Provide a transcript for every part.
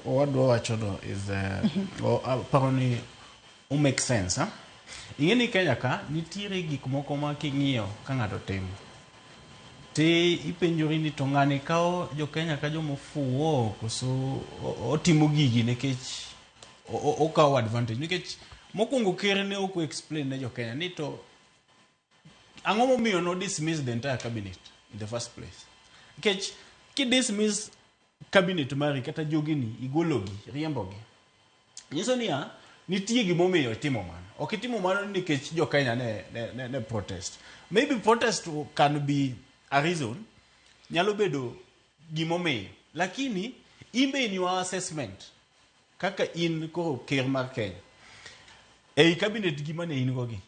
owadwa wachono is aparo ni o make sense, ha? Ing'e ni Kenya ka nitiere gik moko ma king'iyo ka ng'ato timo ti ipenjori ni to ng'ani kawo jo Kenya ka jomofuwo koso otimo gigi nikech okawo advantage. Nikech mokwongo ker ne ok explain ne jo Kenya ni to ang'o momiyo no dismiss the entire cabinet in the first place. Nikech ki dismiss cabinet mari kata jogini, igologi, riembogi, nyiso niya nitie gimomiyo itimo mano. Ok itimo mano nikech jo Kenya ne protest. Maybe protest can be a reason, nyalo bedo gimomiyo, lakini in be in your assessment kaka in koro ker mar Kenya, ei cabinet gima ne in go gi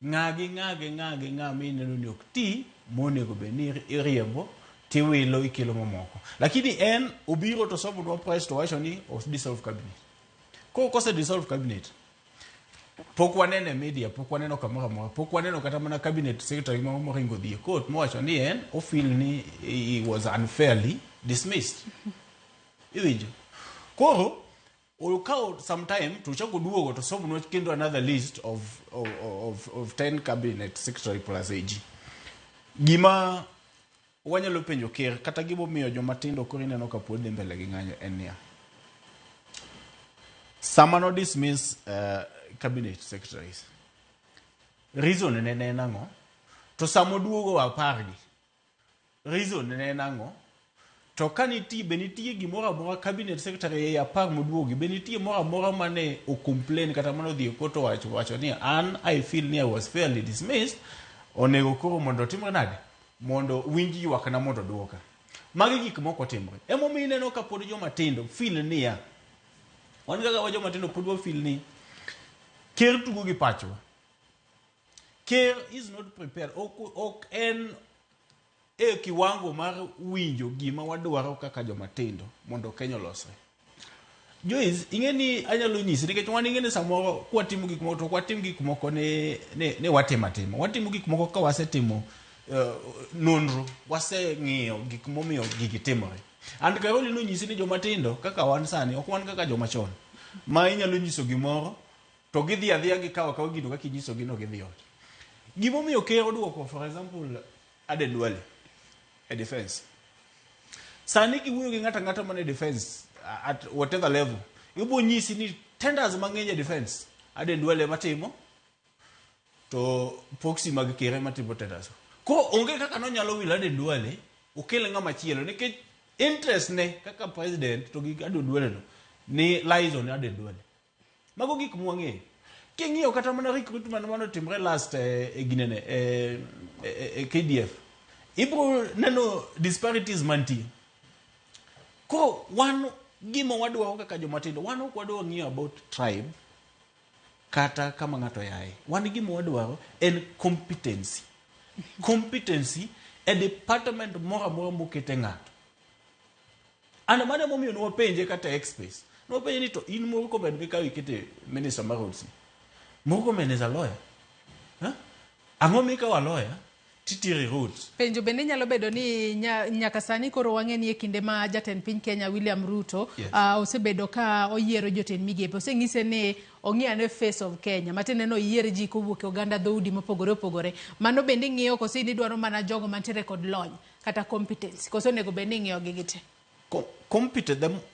ng'a gi ng'a gi ng'a gi ng'a mineno ni ok ti monego bed ni iriembo tiwilo ikelo mamoko. Lakini en obiro to somonwa press to wacho ni o dissolve cabinet. Koro kose dissolve cabinet, pok waneno e media, pok waneno kamoro amora, pok waneno kata mana cabinet secretary moro moringo dhi e court mowacho ni en o feel ni he was unfairly dismissed. Iwinjo? Koro okawo some time to chako duogo to somonwa kendo another list of 10 cabinet secretary plus AG. Gima wanyalo penjo ker kata gimomiyo joma tindo koro ineno ka pod dhi mbele gi ng'anyo en niya, sama no dismiss cabinet secretaries, reason ne en ang'o? To sama oduogo 10 gi, reason ne en ang'o? To ka nitie, be nitie gimoro amora cabinet secretary ei 10 moduogi, be nitie moro amora mane o complain kata mane odhi e court owacho wacho ni an I feel ni I was fairly dismissed, onego koro mondo otimre nade mondo winj ywakna mondo duoka? Magi gik moko timre. Emomiyo ineno ka pod joma tindo feel niya, wan kaka wa joma tindo pod wa feel ni ker tugo gi pachwa. Ker is not prepared, ok en e kiwango mar winjo gima wadwaro kaka joma tindo mondo Kenya olosre. Joyce, ing'e ni anyalo nyisi nikech wan ing'e ni samoro kwatimo gik moko to ok watim gik moko ni watimo atima. Watimo gik moko ka wasetimo nonro, waseng'iyo gik momiyo gigi timore. And Karoli nonyisi ni joma tindo kaka wan sani ok wan kaka joma chon ma inyalo nyiso gimoro to gidhi adhiya gikawo akawa gino kaka inyisogi no, gidhi ot. Gimomiyo ker oduoko, for example, Aden Duale e defense, sani kiwuoyo gi ng'ato ang'ata man e defense at whatever level, ibo nyisi ni tenders mang'eny e defense Aden Duale matimo to proxy mag ker ema timo tenders. Koro onge kaka nonyalo wilo Aden Duale okel ng'ama chielo nikech interest ne kaka president to gi Aden Duale no ni lies on Aden Duale. Mago gik mwang'eyo. King'iyo kata mana recruitment manotimre last e ginene e KDF, ibro neno disparities mantie. Koro wan gima wadwaro kaka joma tindo, wan ok wadwa ng'iyo about tribe kata kama ng'ato yae. Wan gima wadwaro en competency, competency e department moro amora mokete ng'ato. And mano emomiyo nwapenje kata e X-Space, nwapenje ni to in Murkomen mikawo ikete minister mar roads, Murkomen is a lawyer, huh? Ang'o mikawo a lawyer titire roads? Penjo bende nyalo bedo ni nyaka sani koro wang'e ni e kinde ma jatend piny Kenya William Ruto osebedo ka oyiero jotend migepe, oseng'ise ni ong'i ane face of Kenya, matiende ni oyier ji kowuok e oganda dhoudi mopogore opogore. Mano bende ing'iyo koso in idwaro mana jogo mantiere kod lony kata competence, koso onego bed ni ing'iyo gi gite?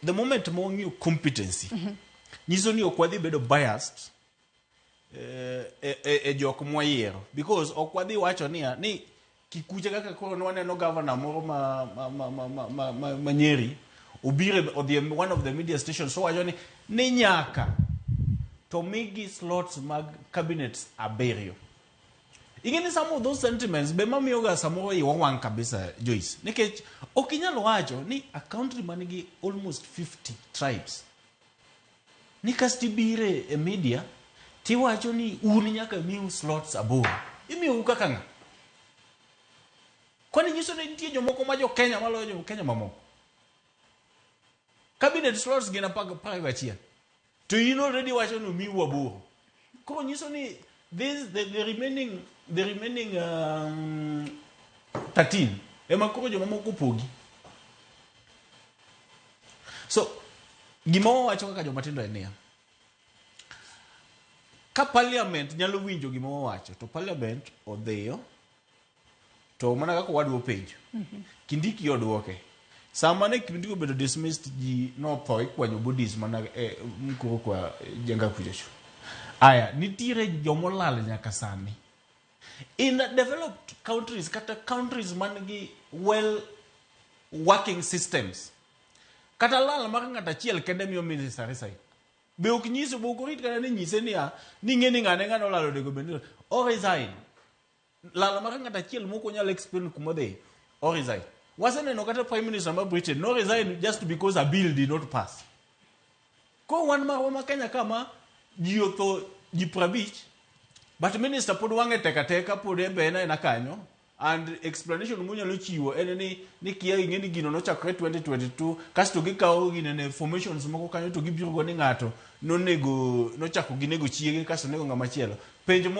The moment ma wang'iyo competency, nyiso ni ok wadhi bedo biased e jok mwayiero, because ok wadhi wacho niya ni kikuche kaka koro nwaneno governor moro ma Nyeri obiro odhi e one of the media stations to wacho ni nyaka to migi slots mag cabinets abiriyo. Ing'e ni some of those sentiments be mamiyoga samoro iwa wang' kabisa, Joyce, nikech ok inyal wacho ni a country manigi almost 50 tribes ni kasto ibire e media tiwacho ni un nyaka miu slots aboro. Imiyou kaka ng'a? Kwani nyiso ni nitie jomoko ma jo Kenya maloyo jo Kenya mamoko? Cabinet slots gin 11 to in already wacho ni omiu aboro. Koro nyiso ni this the remaining 13 ema koro jomamoko opogi. So Gima wawacho kaka jomatindo en niya, ka parliament nyalo winjo gima wawacho to parliament odhiyo to mana kaka owadwa openjo Kindiki odwoke sama ne Kindiki obedo dismissed ji notho ikwanyo bodies mana e, mkoro kwa jenga kuchocho aya nitiere jomolal nyaka sani in developed countries kata countries man gi well working systems kata lal mar ng'ato achiel kende miyo minister resign be ok nyiso be ok orit kata ni nyise niya ni ng'e ni ng'ane ng'ane olalo onego bed ni o resign lal mar ng'ato achiel mok onyal explain kuma odhi o resign waseneno kata prime minister ma Britain no resign just because a bill did not pass ko wan marwa ma Kenya kama ji otho ji 50 but minister pod wang'e tek ateka pod en be en aena kanyo and explanation monyalo chiwo en ni kia ing'e ni gino nochakore 2022 kasto gikawo ginene formations moko kanyo to gibiro go ni ng'ato nonego nochako ginego chiege kasto nego ng'ama chielo penjo.